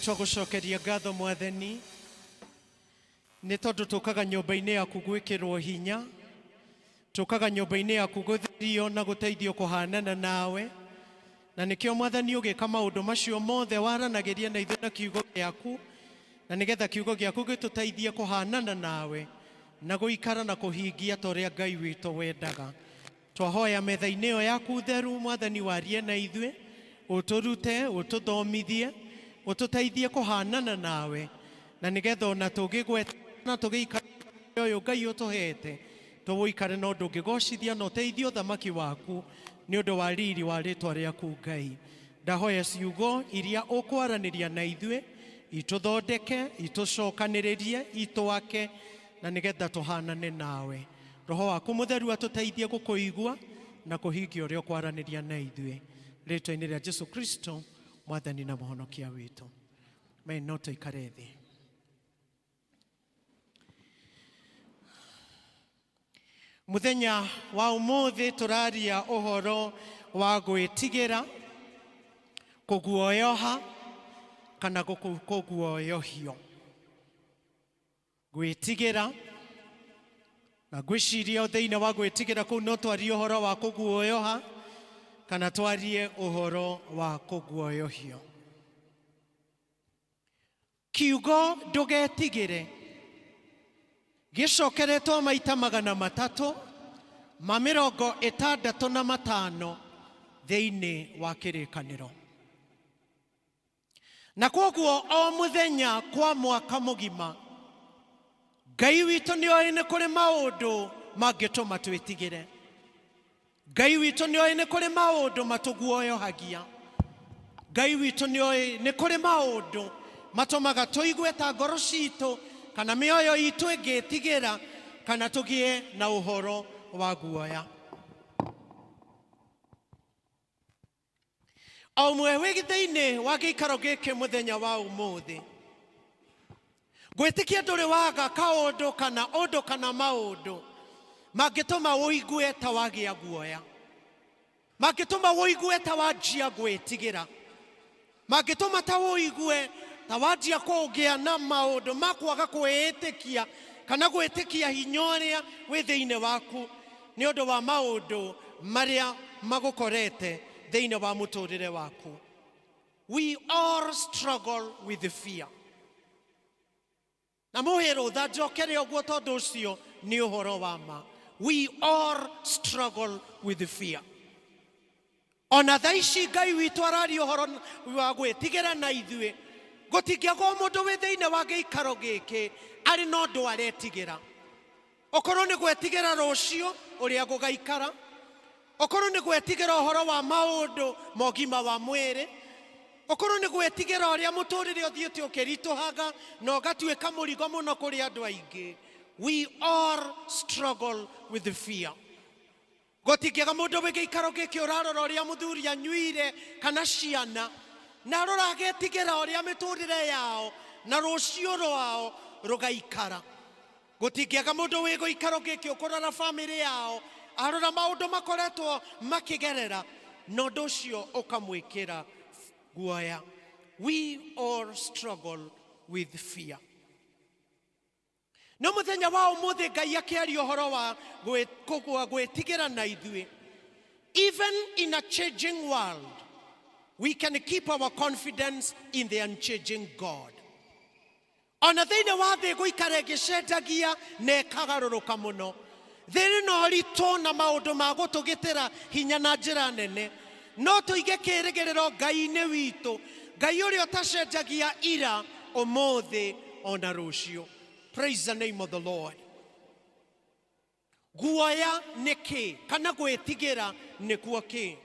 Twagũcokeria ngatho Mwathani nĩ tondũ tũkaga nyũmba-inĩ yaku gwĩkĩrwo hinya, tũkaga nyũmba-inĩ yaku gũtherio na gũteithio kũhanana nawe, na nĩkĩo Mwathani ũgĩka maũndũ macio mothe waranagĩria na ithuĩ na kiugo gĩaku, na nĩgetha kiugo gĩaku gĩtũteithie kũhanana nawe na gũikara na kũhingia ta ũrĩa Ngai witũ wendaga. Twahoya metha-inĩ ĩyo yaku theru Mwathani warie na ithuĩ, ũtũrute, ũtũthomithie, ũtũteithie kũhanana nawe, na nĩgetha ona tũgĩgweta na tũgĩikara ũyũ Ngai ũtũhete tũwũikare na ũndũ ũngĩgocithia na ũteithie ũthamaki waku nĩ ũndũ wa riri wa rĩtwa rĩaku Ngai. Ndahoya ciugo iria ũkwaranĩria na ithuĩ itũthondeke, itũcokanĩrĩrie, itwake, na nĩgetha tũhanane nawe. Roho waku mũtheru atũteithie gũkũigua na kũhingia ũrĩa ũkwaranĩria na ithuĩ, rĩtwa-inĩ rĩa Jesu Kristo Mwathani na Mũhonokia witũ. Amen. No tũikare thĩ. Mũthenya wa ũmũthĩ tũraria ũhoro wa gwĩtigĩra, kũguoyoha kana kũguoyohio. Gwĩtigĩra, na ngwĩciria thĩinĩ wa gwĩtigĩra kũu no twarie ũhoro wa kũguoyoha kana twarie ũhoro wa kũguoyohio. Kiugo ndũgetigĩre gĩcokeretwo maita 365 thĩinĩ wa kĩrĩkanĩro. Na kwoguo o mũthenya kwa mwaka mũgima Ngai witũ nĩ oĩ nĩ kũrĩ maũndũ mangĩtũma twĩtigĩre. Ngai witũ nĩ oĩ nĩ kũrĩ maũndũ matũguoyohagia. Ngai witũ nĩ oĩ nĩ kũrĩ maũndũ matũmaga tũigue ta ngoro citũ kana mĩoyo itũ ĩngĩtigĩra kana tũgĩe na ũhoro wa guoya. O ũmwe wĩ thĩinĩ wa gĩikaro gĩkĩ mũthenya wa ũmũthĩ, ngwĩtĩkia ndũrĩ waga kaũndũ kana ũndũ kana maũndũ mangĩtũma ũigue ta wagĩa guoya, mangĩtũma ũigue ta wanjia gwĩtigĩra, mangĩtũma ta ũigue ta wanjia kũgĩa na maũndũ ma kwaga kwĩĩtĩkia kana gwĩtĩkia hinya ũrĩa wĩ thĩinĩ waku nĩ ũndũ wa maũndũ marĩa magũkorete thĩinĩ wa mũtũrĩre waku. We all struggle with fear. Na mũhe rũtha njokere ũguo tondũ ũcio nĩ ũhoro wa ma. We all struggle with fear. Ona thaa ici Ngai witũ araria ũhoro wa gwĩtigĩra na ithuĩ, gũtingĩagwo mũndũ wĩ thĩinĩ wa gĩikaro gĩkĩ arĩ na ũndũ aretigĩra. Okorwo nĩ gwetigĩra rũciũ ũrĩa gũgaikara, okorwo nĩ gwetigĩra ũhoro wa maũndũ ma ũgima wa mwĩrĩ, okorwo nĩ gwetigĩra ũrĩa mũtũrĩre ũthiĩte ũkĩritũhaga na ũgatuĩka mũrigo mũno kũrĩ andũ aingĩ. We all struggle with fear. Gũtingĩaga mũndũ wĩ gĩikaro gĩkĩ ũrarora ũrĩa mũthuri anyuire kana ciana, na arora agetigĩra ũrĩa mĩtũrĩre yao na rũciũ rwao rũgaikara. Gũtingĩaga mũndũ wĩ gĩikaro gĩkĩ ũkũrora bamĩrĩ yao, arora maũndũ makoretwo makĩgerera, na ũndũ ũcio ũkamwĩkĩra guoya. We all struggle with fear. No mũthenya wa ũmũthĩ Ngai akĩaria ũhoro wa gwĩtigĩra na ithuĩ. Even in a changing world, we can keep our confidence in the unchanging God. Ona thĩinĩ wa thĩ gũikara ĩgĩcenjagia na ĩkagarũrũka mũno, thĩ ĩrĩ na ũritũ na maũndũ ma gũtũgitĩra hinya na njĩra nene, no tũige kĩĩrĩgĩrĩro Ngai-inĩ witũ, Ngai ũrĩa ũtacenjagia ira, ũmũthĩ, ona rũciũ. Praise the name of the Lord. Guoya nĩ kĩ kana gwĩtigĩra nĩkuo kĩ?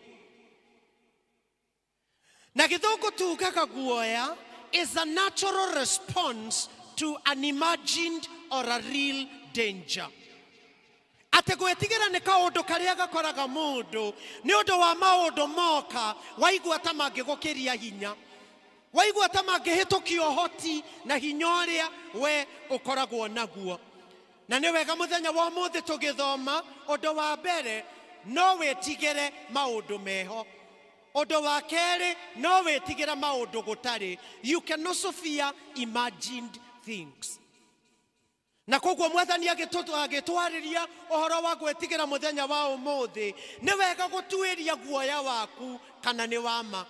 Na gĩthũngũ tugaga guoya is a natural response to an imagined or a real danger. Atĩ gwĩtigĩra nĩ kaũndũ karĩa gakoraga mũndũ nĩ ũndũ wa maũndũ moka waigua ta mangĩgũkĩria hinya, waigua ta mangĩhĩtũkia ũhoti na hinya ũrĩa we ũkoragwo naguo. Na nĩ wega mũthenya wa ũmũthĩ tũgĩthoma ũndũ wa mbere, no wĩtigĩre maũndũ meho. Ũndũ wa kerĩ, no wĩtigĩre maũndũ gũtarĩ. You can also fear imagined things. Na koguo Mwathani agĩtwarĩria ũhoro wa gwĩtigĩra mũthenya wa ũmũthĩ, nĩ wega gũtuĩria guoya waku kana nĩ wa ma.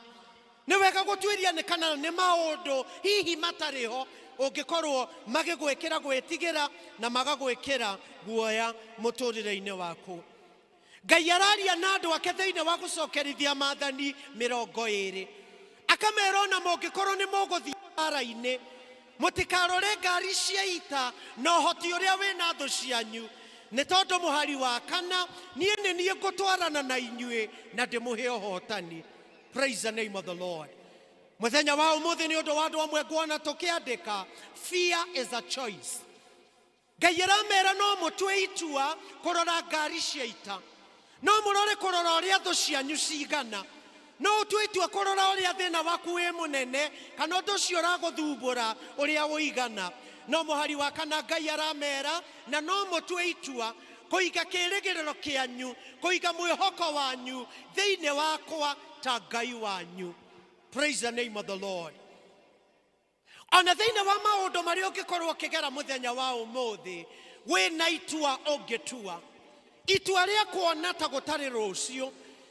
Nĩ wega gũtuĩria nĩ kana nĩ maũndũ hihi matarĩ ho ũngĩkorwo magĩgwĩkĩra gwĩtigĩra na magagwĩkĩra guoya mũtũrĩre-inĩ waku. Ngai araria na andũ ake thĩinĩ wa gũcokerithia maathani 20, akamera ona mũngĩkorwo nĩ mũgũthiĩ mbara-inĩ, mũtikarore ngari cia ita na ũhoti ũrĩa wĩna thũ cianyu, nĩ tondũ mũhari wa 4, niĩ nĩ niĩ ngũtwarana na inyuĩ na ndĩmũhe ũhotani. Praise the name of the Lord. Mũthenya wa ũmũthĩ nĩ ũndũ wa andũ amwe nguona tũkĩandĩka, fear is a choice. Ngai aramera no mũtue itua kũrora ngari cia ita, no mũrore kũrora ũrĩa thũ cianyu cigana, no ũtue itua kũrora ũrĩa thĩna waku wĩ mũnene kana ũndũ ũcio ũragũthumbũra ũrĩa ũigana. No mũhari wa 4 Ngai aramera na no mũtue itua kũiga kĩĩrĩgĩrĩro kĩanyu, kũiga mwĩhoko wanyu thĩinĩ wakwa ta Ngai wanyu. Praise the name of the Lord. Ona thĩinĩ wa maũndũ marĩa ũngĩkorwo ũkĩgera mũthenya wa ũmũthĩ, wĩna itua ũngĩtua. Itua rĩa kuona ta gũtarĩ rũciũ,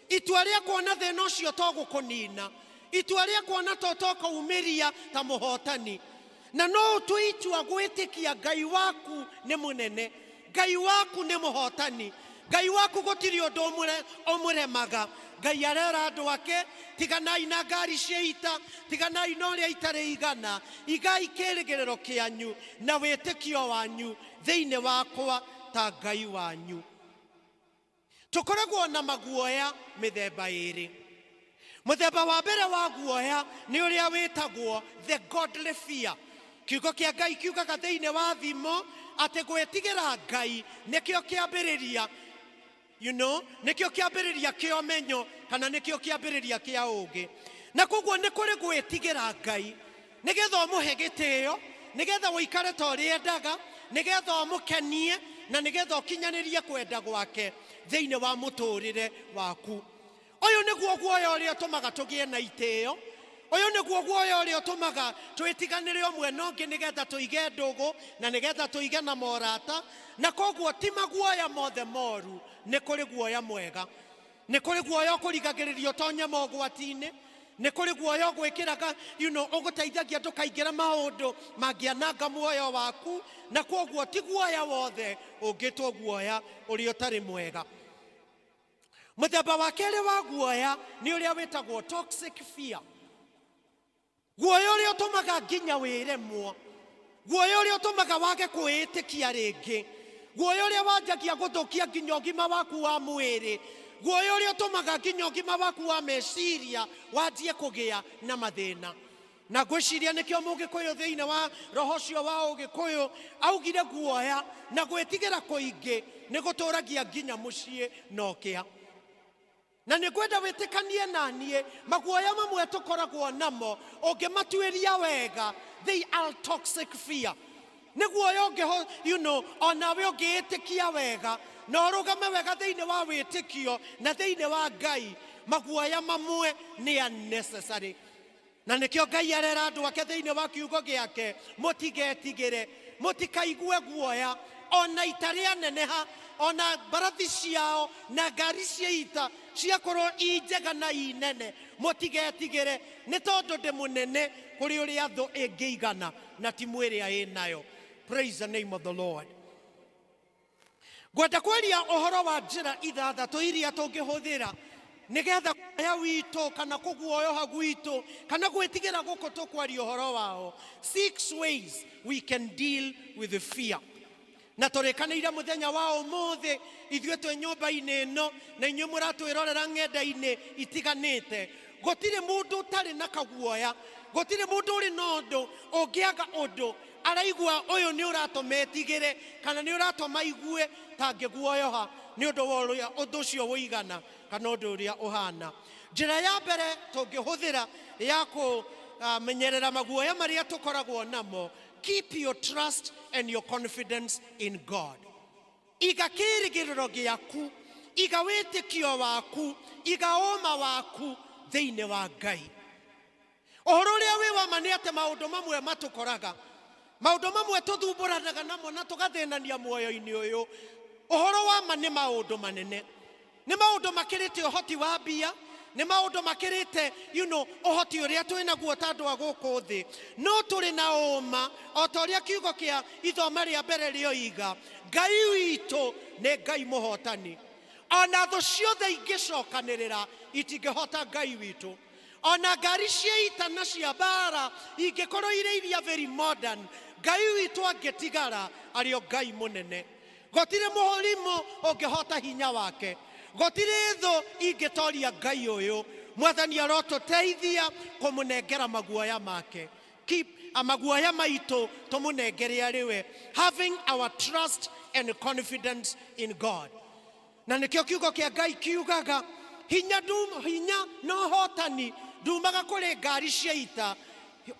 itua rĩa kuona thĩna ũcio to gũkũnina, itua rĩa kuona ta ũtokũumĩria ta mũhotani. Na no ũtue itua gwĩtĩkia Ngai waku nĩ mũnene, Ngai waku nĩ mũhotani, Ngai waku gũtirĩ ũndũ ũmũremaga. Ngai arera andũ ake, tiganai na ngari cia ita, tiganai na ũrĩa ita rĩigana, igai kĩĩrĩgĩrĩro kĩanyu na wĩtĩkio wanyu thĩinĩ wakwa ta Ngai wanyu. Tũkoragwo na maguoya mĩthemba ĩrĩ. Mũthemba wa mbere wa guoya nĩ ũrĩa wĩtagwo the godly fear. Kiugo kĩa Ngai kiugaga thĩinĩ wa Thimo atĩ gwĩtigĩra Ngai nĩkĩo kĩambĩrĩria, nĩkĩo kĩambĩrĩria kĩa ũmenyo kana nĩkĩo kĩambĩrĩria kĩa ũũgĩ. Na koguo nĩ kũrĩ gwĩtigĩra Ngai nĩgetha ũmũhe gĩtĩo, nĩgetha ũikare ta ũrĩa endaga, nĩgetha ũmũkenie na nĩgetha ũkinyanĩrie kwenda gwake thĩinĩ wa mũtũrĩre waku. Ũyũ nĩguo guoya ũrĩa ũtũmaga tũgĩe na itĩo. Ũyũ nĩguo guoya ũrĩa ũtũmaga twĩtiganĩre ũmwe na ũngĩ nĩgetha tũige ndũgũ na nĩgetha tũige na morata. Na koguo ti maguoya mothe moru, nĩ kũrĩ guoya mwega. Nĩ kũrĩ guoya ũkũrigagĩrĩria ũtonye mogwati-inĩ, nĩ kũrĩ guoya ũgwĩkĩraga, ũgũteithagia ndũkaingĩre maũndũ mangĩananga muoyo waku. Na koguo ti guoya wothe ũngĩtwo guoya ũrĩa ũtarĩ mwega. Mũthemba wa kerĩ wa guoya nĩ ũrĩa wĩtagwo toxic fear. Guoya ũrĩa ũtũmaga nginya wĩremwo, guoya ũrĩa ũtũmaga wage kwĩĩtĩkia rĩngĩ, guoya ũrĩa wanjagia gũthũkia nginya ũgima waku wa mwĩrĩ, guoya ũrĩa ũtũmaga nginya ũgima waku wa meciria wanjie kũgĩa na mathĩna. Na ngwĩciria nĩkĩo Mũgĩkũyũ thĩinĩ wa roho ũcio wa Ũgĩkũyũ augire guoya na gwĩtigĩra kũingĩ nĩ gũtũragia nginya mũciĩ na ũkĩa. Na nĩ ngwenda wĩtĩkanie na niĩ, maguoya mamwe tũkoragwo namo ũngĩmatuĩria wega, they are toxic fear. Nĩ guoya ũngĩho, onawe ũngĩĩtĩkia wega na ũrũgame wega thĩinĩ wa wĩtĩkio na thĩinĩ wa Ngai, maguoya mamwe nĩ unnecessary. Na nĩkĩo Ngai arera andũ ake thĩinĩ wa kiugo gĩake, mũtigetigĩre, mũtikaigue guoya, ona ita rĩaneneha, ona mbarathi ciao na ngari cia ita ciakorwo i njega na i nene, mũtigetigĩre, nĩ tondũ ndĩ mũnene kũrĩ ũrĩa thũ ĩngĩigana na timu ĩrĩa ĩnayo. Praise the name of the Lord. Ngwenda kwaria ũhoro wa njĩra ithathatũ iria tũngĩhũthĩra nĩgetha guoya witũ kana kũguoyoha gwitũ kana gwĩtigĩra gũkũ tũkwaria ũhoro wao. 6 ways we can deal with the fear. Na tũrĩkanĩire mũthenya wa ũmũthĩ ithuĩ twĩ nyũmba-inĩ ĩno na inyuĩ mũratwĩrorera ng'enda-inĩ itiganĩte, gũtirĩ mũndũ ũtarĩ na kaguoya, gũtirĩ mũndũ ũrĩ na ũndũ ũngĩaga ũndũ araigua ũyũ nĩ ũratũma etigĩre kana nĩ ũratũma aigue ta angĩguoyoha nĩ ũndũ wa ũrĩa ũndũ ũcio ũigana kana ũndũ ũrĩa ũhana. Njĩra ya mbere tũngĩhũthĩra ya kũmenyerera maguoya marĩa tũkoragwo namo, keep your trust and your confidence in God. Iga kĩĩrĩgĩrĩro gĩaku, iga wĩtĩkio waku, iga ũma waku Thĩinĩ wa Ngai. Ũhoro ũrĩa wĩ wa ma nĩ atĩ maũndũ mamwe matũkoraga, maũndũ mamwe tũthumbũranaga namo na tũgathĩnania muoyo-inĩ ũyũ, ũhoro wa ma nĩ maũndũ manene, nĩ maũndũ makĩrĩte ũhoti wa mbia, nĩ maũndũ makĩrĩte ũhoti ũrĩa twĩ naguo ta andũ a gũkũ thĩ. No tũrĩ na ũma o ta ũrĩa kiugo kĩa ithoma rĩa mbere rĩoiga, Ngai witũ nĩ Ngai mũhotani. Ona thũ ciothe ingĩcokanĩrĩra itingĩhota Ngai witũ. Ona ngari cia ita na cia mbara ingĩkorwo irĩ iria very modern, Ngai witũ angĩtigara arĩ o Ngai mũnene. Gũtirĩ mũrimũ ũngĩhota hinya wake, gũtirĩ thũ ingĩtoria Ngai ũyũ. Mwathani arotũteithia kũmũnengera maguoya make. Keep maguoya maitũ tũmũnengere arĩ we, having our trust and confidence in God. Na nĩkĩo kiugo kĩa Ngai kiugaga hinya, hinya na ũhotani ndumaga kũrĩ ngari cia ita,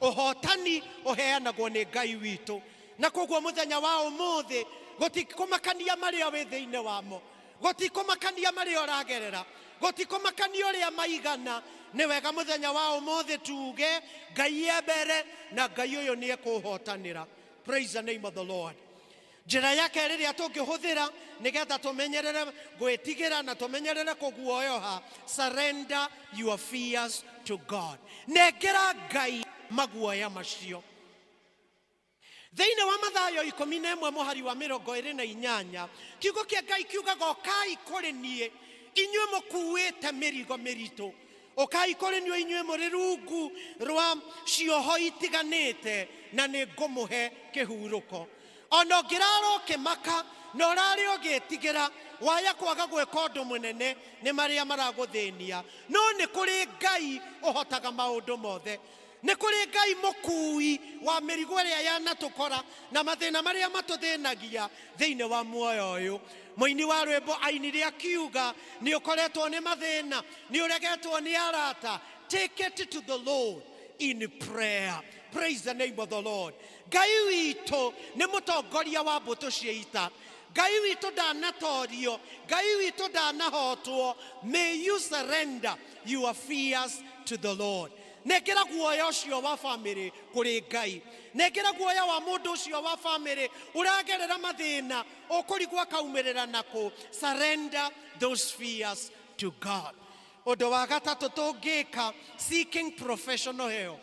ũhotani ũheanagwo nĩ Ngai witũ. Na koguo mũthenya wa ũmũthĩ gũtikũmakania marĩa wĩ thĩinĩ wamo, gũtikũmakania marĩa ũragerera, gũtikũmakania ũrĩa maigana, nĩ wega mũthenya wa ũmũthĩ tuge Ngai e mbere na Ngai ũyũ nĩ ekũhotanĩra. Praise the name of the Lord. Njĩra ya kerĩ ĩrĩa tũngĩhũthĩra nĩgetha tũmenyerere gwĩtigĩra na tũmenyerere kũguoyoha, surrender your fears to God. Nengera Ngai maguoya macio. Thĩinĩ wa Mathayo 11 mũhari wa 28, kiugo kĩa Ngai kiugaga, ũkai kũrĩ niĩ inyuĩ mũkuĩte mĩrigo mĩritũ, ũkai kũrĩ niĩ inyuĩ mũrĩ rungu rwa cioho itiganĩte, na nĩ ngũmũhe kĩhurũko. Ona ũngĩrara ũkĩmaka na ũrarĩ ũgĩtigĩra waya kwaga gwĩka ũndũ mũnene nĩ marĩa maragũthĩnia, no nĩ kũrĩ Ngai ũhotaga maũndũ mothe. Nĩ kũrĩ Ngai mũkui wa mĩrigo ĩrĩa yanatũkora na mathĩna marĩa matũthĩnagia thĩinĩ wa muoyo ũyũ. Mũini wa rwĩmbo ainire akiuga, nĩ ũkoretwo nĩ mathĩna, nĩ ũregetwo nĩ arata, take it to the Lord in prayer. Praise the name of the Lord. Ngai witũ nĩ mũtongoria wa mbũtũ cia ita. Ngai witũ ndanatorio, Ngai witũ ndanahotwo. May you surrender your fears to the Lord. Nengera guoya ũcio wa famĩlĩ kũrĩ Ngai. Nengera guoya wa mũndũ ũcio wa famĩlĩ ũragerera mathĩna, ũkũrigwo akaumĩrĩra nakũ. Surrender those fears to God. Ũndũ wa gatatũ tũngĩka, seeking professional help.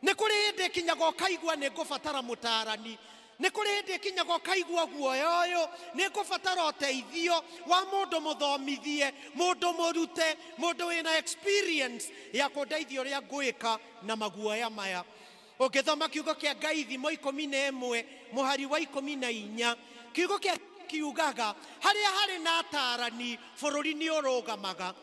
Nĩ kũrĩ hĩndĩ ĩkinyaga ũkaigua nĩ ngũbatara mũtaarani, nĩ kũrĩ hĩndĩ ĩkinyaga ũkaigua guoya ũyũ nĩ ngũbatara ũteithio wa mũndũ mũthomithie, mũndũ mũrute, mũndũ wĩna experience ya kũndeithia ũrĩa ngwĩka na maguoya maya. Ũngĩthoma kiugo kĩa Ngai Thimo 11 mũhari wa 14, kiugo kĩa kiugaga harĩa harĩ na atarani bũrũri nĩ ũrũgamaga.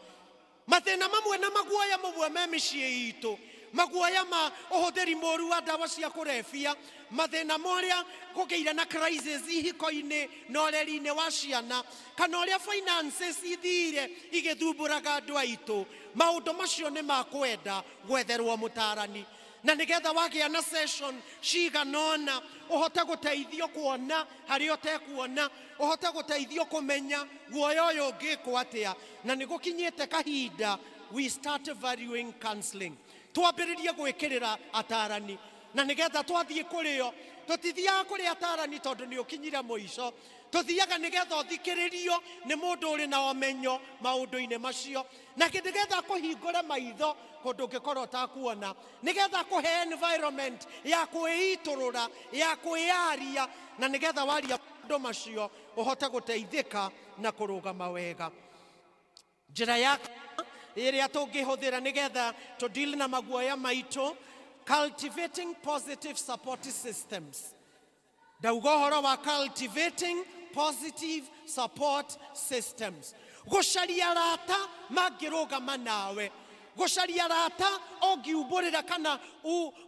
Mathĩna mamwe na maguoya mamwe me mĩciĩ itũ, maguoya ma ũhũthĩri mũru wa ndawa cia kũrebia, mathĩna ma ũrĩa kũgĩire na crisis ihiko-inĩ na ũreri-inĩ wa ciana, kana ũrĩa finances ithire igĩthumbũraga andũ aitũ, maũndũ macio nĩ makwenda gwetherwo mũtarani, na nĩgetha wagĩa na session cigana ũna ũhote gũteithio kuona harĩa ũtekuona, ũhote gũteithio kũmenya guoya ũyũ ũngĩkwo atĩa. Na nĩ gũkinyĩte kahinda we start valuing counseling, twambĩrĩrie gwĩkĩrĩra atarani, na nĩgetha twathiĩ kũrĩo tũtithiaga kũrĩ atarani tondũ nĩ ũkinyire mũico, tũthiaga nĩgetha ũthikĩrĩrio nĩ mũndũ ũrĩ na ũmenyo maũndũ-inĩ macio, na nĩgetha kũhingũre maitho kũndũ ũngĩkorwo ũtakuona, nĩgetha kũhe environment ya kwĩitũrũra, ya kwĩyaria, na nĩgetha waria maũndũ macio ũhote gũteithĩka na kũrũgama wega. Njĩra ya ĩrĩa tũngĩhũthĩra nĩgetha to deal na maguoya maitũ, cultivating positive support systems. Ndauga ũhoro wa cultivating positive support systems, gũcaria arata mangĩrũgama nawe, gũcaria arata ũngiumbũrĩra kana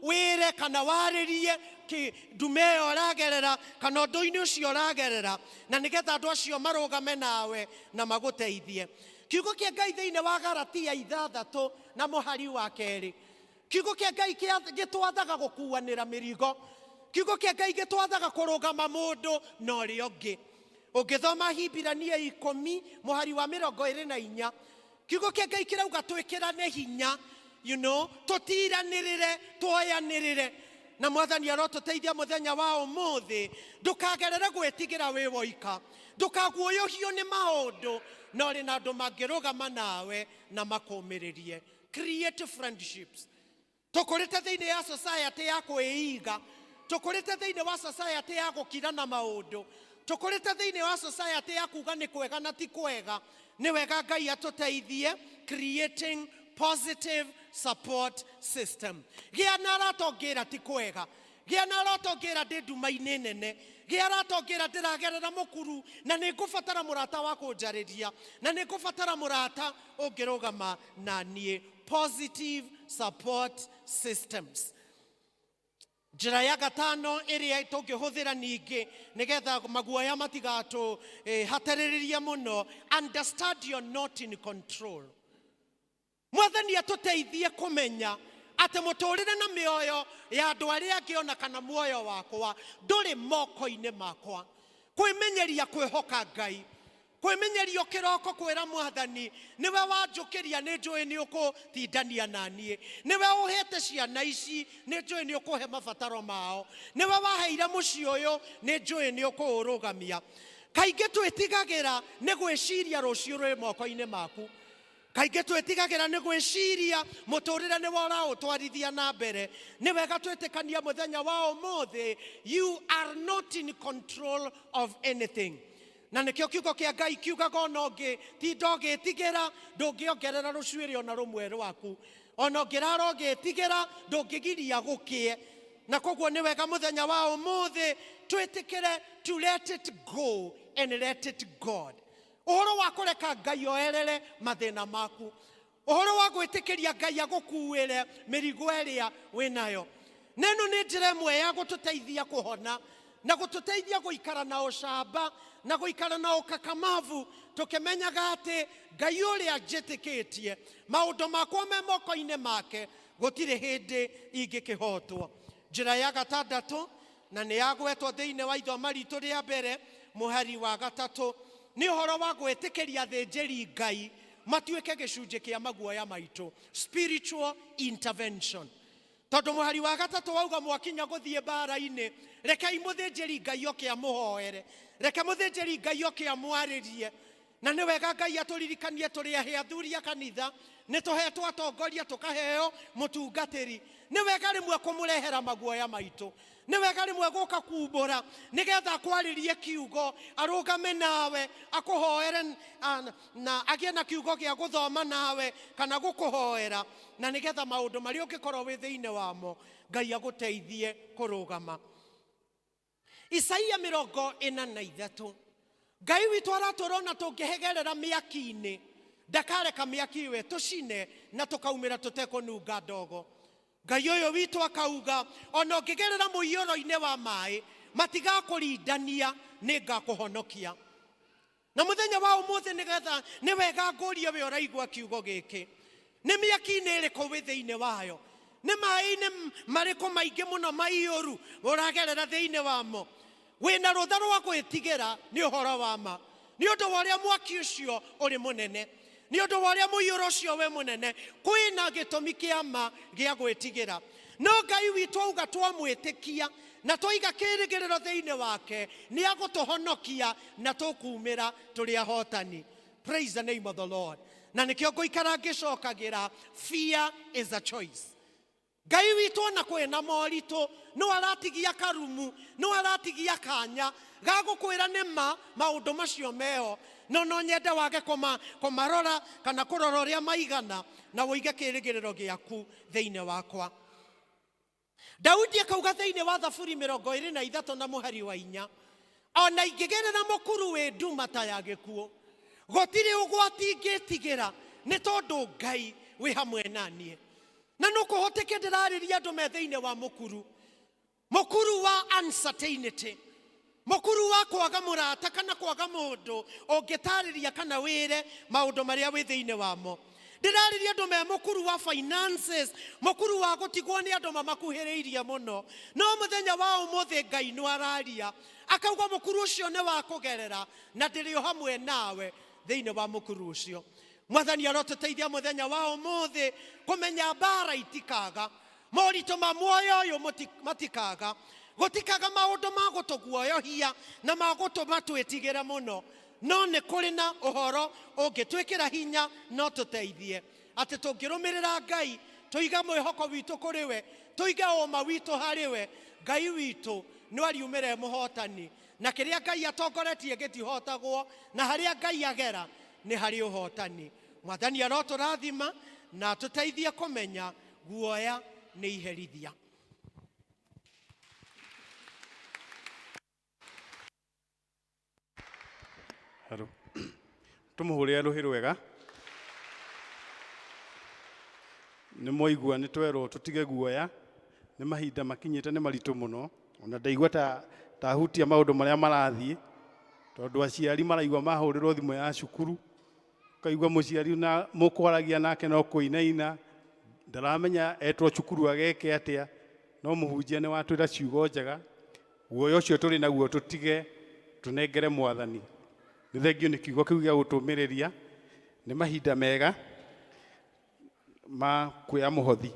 wĩre kana warĩrie ndume ĩyo ũragerera kana ũndũ-inĩ ũcio ũragerera, na nĩgetha andũ acio marũgame nawe na magũteithie. Kiugo kĩa Ngai thĩinĩ wa Galatia 6 na mũhari wa 2, kiugo kĩa Ngai gĩtwathaga gũkuanĩra mĩrigo, kiugo kĩa Ngai gĩtwathaga kũrũgama mũndũ na ũrĩa ũngĩ. Ũngĩthoma Hibirania 10 mũhari wa 24, Kiugo kĩa Ngai kĩrauga twĩkĩrane hinya, tũtiranĩrĩre, tuoyanĩrĩre. Na Mwathani arotũteithia mũthenya wa ũmũthĩ, ndũkagerere gwĩtigĩra wĩ woika, ndũkaguoyohio nĩ maũndũ, no ũrĩ na andũ mangĩrũgama nawe na makũmĩrĩrie. Create friendships. Tũkũrĩte thĩinĩ ya society ya kwĩiga, tũkũrĩte thĩinĩ wa society ya gũkirana maũndũ, tũkũrĩte thĩinĩ wa society ya kuga nĩ kwega na ti kwega. Nĩ wega Ngai atũteithie creating positive support system. Gĩa na arata ũngĩra ti kwega, gĩa na arata ũngĩra ndĩ nduma-inĩ nene, gĩa arata ũngĩra ndĩragerera mũkuru na nĩ ngũbatara mũrata wa kũnjarĩria, na nĩ ngũbatara mũrata ũngĩrũgama na niĩ. Positive support systems. Njĩra ya gatano ĩrĩa tũngĩhũthĩra ningĩ nĩgetha maguoya matigatũ hatarĩrĩrie mũno, understand you're not in control. Mwathani atũteithie kũmenya atĩ mũtũrĩre na mĩoyo ya andũ arĩa angĩ ona kana muoyo wakwa ndũrĩ moko-inĩ makwa. Kwĩmenyeria kwĩhoka Ngai, kwĩmenyeria kĩroko kwĩra Mwathani nĩwe wanjũkĩria, nĩ njũĩ nĩ ũkũtindania na niĩ, nĩwe ũhete ciana ici, nĩ njũĩ nĩ ũkũhe mabataro mao, nĩwe waheire mũciĩ ũyũ, nĩ njũĩ nĩ ũkũũrũgamia. Kaingĩ twĩtigagĩra nĩ gwĩciria rũciũ rwĩ moko-inĩ maku, kaingĩ twĩtigagĩra nĩ gwĩciria mũtũrĩre nĩwe ũraũtwarithia na mbere. Nĩ wega twĩtĩkania mũthenya wa ũmũthĩ, you are not in control of anything. Na nĩkĩo kiugo kĩa Ngai kiugaga ona ũngĩ tinda ũgĩtigĩra ndũngĩongerera rũcuĩrĩ ona rũmwe rwaku, ona ũngĩrara ũgĩtigĩra ndũngĩgiria gũkĩe. Na koguo nĩ wega mũthenya wa ũmũthĩ twĩtĩkĩre to let it go and let it God. Ũhoro wa kũreka Ngai oerere mathĩna maku, ũhoro wa gwĩtĩkĩria Ngai agũkuĩre mĩrigo ĩrĩa wĩnayo. Na ĩno nĩ njĩra ĩmwe ya gũtũteithia kũhona na gũtũteithia gũikara na ũcamba na gũikara na ũkakamavu, tũkĩmenyaga atĩ Ngai ũrĩa njĩtĩkĩtie maũndũ makwa me moko-inĩ make, gũtirĩ hĩndĩ ingĩkĩhotwo. Njĩra ya gatandatũ, na nĩ yagwetwo thĩinĩ wa ithoma ritũ rĩa mbere mũhari wa gatatũ, nĩ ũhoro wa gwĩtĩkĩria athĩnjĩri Ngai matuĩke gĩcunjĩ kĩa maguoya maitũ, spiritual intervention. Tondũ mũhari wa gatatũ wauga mwakinya gũthiĩ mbara-inĩ, rekei mũthĩnjĩri Ngai oke amũhoere, reke mũthĩnjĩri Ngai oke amwarĩrie. Na nĩ wega Ngai atũririkanie tũrĩ ahe athuri a kanitha, nĩ tũhetwo atongoria, tũkaheo mũtungatĩri. Nĩ wega rĩmwe kũmũrehera maguoya maitũ, nĩ wega rĩmwe gũka kumbũra nĩgetha akwarĩrie kiugo, arũgame nawe, akũhoere na agĩe na kiugo gĩa gũthoma nawe kana gũkũhoera, na nĩgetha maũndũ marĩa ũngĩkorwo wĩ thĩinĩ wamo Ngai agũteithie kũrũgama. Isaia 43, Ngai witũ aratwĩra ona tũngĩhegerera mĩaki-inĩ ndakareka mĩaki ĩyo ĩtũcine na tũkaumĩra tũtekũnunga ndogo. Ngai ũyũ witũ akauga ona ũngĩgerera mũiyũro-inĩ wa maĩ matigakũrindania, nĩ ngakũhonokia. Na mũthenya wa ũmũthĩ nĩgetha nĩ wega ngũrie we ũraigua kiugo gĩkĩ, nĩ mĩaki-inĩ ĩrĩkũ wĩ thĩinĩ wayo? Nĩ maĩ-inĩ marĩkũ maingĩ mũno maiyũru ũragerera thĩinĩ wamo? Wĩna rũtha rwa gwĩtigĩra nĩ ũhoro wa ma, nĩ ũndũ wa ũrĩa mwaki ũcio ũrĩ mũnene, nĩ ũndũ wa ũrĩa mũiyũro ũcio wĩ mũnene, kwĩna gĩtũmi kĩa ma gĩa gwĩtigĩra. No Ngai witũ auga twamwĩtĩkia na twaiga kĩĩrĩgĩrĩro thĩinĩ wake, nĩ agũtũhonokia na tũkumĩra tũrĩ ahotani. Praise the name of the Lord. Na nĩkĩo ngũikara ngĩcokagĩra, fear is a choice. Ngai witũ ona kwĩna moritũ no aratigia karumu, no aratigia kanya ga gũkwĩra nĩ ma maũndũ macio meho, no no nyende wage kũmarora kana kũrora ũrĩa maigana, na ũige kĩĩrĩgĩrĩro gĩaku thĩinĩ wakwa. Daudi akauga thĩinĩ wa Thaburi 23 na mũhari wa 4, ona ingĩgerera mũkuru wĩ nduma ta ya gĩkuũ, gũtirĩ ũgwati ingĩtigĩra, nĩ tondũ Ngai wĩ hamwe na niĩ. Na no kũhoteke ndĩrarĩria andũ me thĩinĩ wa mũkuru, mũkuru wa uncertainty, mũkuru wa kwaga mũrata kana kwaga mũndũ ũngĩtarĩria kana wĩre maũndũ marĩa wĩ thĩinĩ wamo. Ndĩrarĩria andũ me mũkuru wa finances, mũkuru wa gũtigwo nĩ andũ mamakuhĩrĩirie mũno. No mũthenya wa ũmũthĩ Ngai nĩ araria akauga mũkuru ũcio nĩ wa kũgerera, na ndĩrĩ o hamwe nawe thĩinĩ wa mũkuru ũcio. Mwathani arotũteithia mũthenya wa ũmũthĩ kũmenya mbara itikaga, moritũ ma muoyo ũyũ matikaga, gũtikaga maũndũ ma gũtũguoyohia na ma gũtũma twĩtigĩre mũno, no nĩ kũrĩ na ũhoro ũngĩtwĩkĩra hinya no tũteithie atĩ tũngĩrũmĩrĩra Ngai, tũige mwĩhoko witũ kũrĩ we, tũige ũma witũ harĩ we, Ngai witũ no ariumĩre mũhotani, na kĩrĩa Ngai atongoretie gĩtihotagwo, na harĩa Ngai agera nĩ harĩ ũhotani. Mwathani arotũrathima na atũteithie kũmenya guoya nĩ iherithia. Haro. Tũmũhũrĩre rũhĩ rwega. Nĩ mwaigua nĩ twerwo tũtige guoya, nĩ mahinda makinyĩte nĩ maritũ mũno, ona ndaigua ta tahutia maũndũ marĩa marathiĩ, tondũ aciari maraigua mahũrĩrwo thimũ ya cukuru, ũkaigua mũciari na mũkwaragia nake no kũinaina, ndaramenya etwo cukuru ageke atĩa, no mũhunjia nĩ watwĩra ciugo njega, guoya ũcio tũrĩ naguo tũtige, tũnengere Mwathani. Nĩ thengio nĩ kiugo kĩu gĩa gũtũmĩrĩria, nĩ mahinda mega ma kuoya mũhothi.